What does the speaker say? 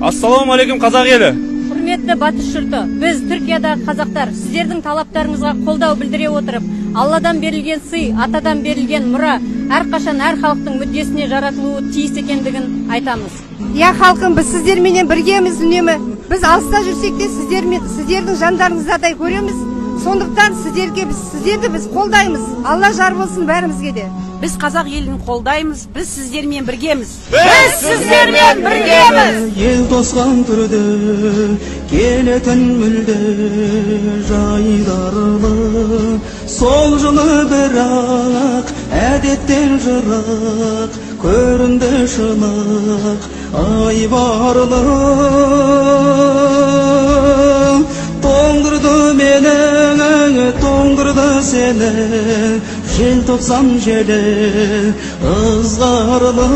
Ассалаумағалейкум, қазақ елі! Құрметті Батыс жұрты, біз, Түркиядағы қазақтар, сіздердің талаптарыңызға қолдау білдіре отырып, Алладан берілген сый, атадан берілген мұра әрқашан әр халықтың мүддесіне жаратылуы тиіс екендігін айтамыз. Иә, халқым, біз сіздерменен біргеміз үнемі. Біз алыста жүрсек те, сіздердің жандарыңыздай көреміз. Сондықтан сіздерді біз қолдаймыз. Алла жар болсын бәрімізге де. Біз қазақ елін қолдаймыз, біз сіздермен біргеміз. Біз сіздермен біргеміз. Ел тосқан түрде келетін мүлде жайдарлы. Сол жылы бірақ әдеттен жырақ көрінді шынық айбарлы. Тоңдырды мені, тоңдырды сені, желтоқсан желі ызғарлы.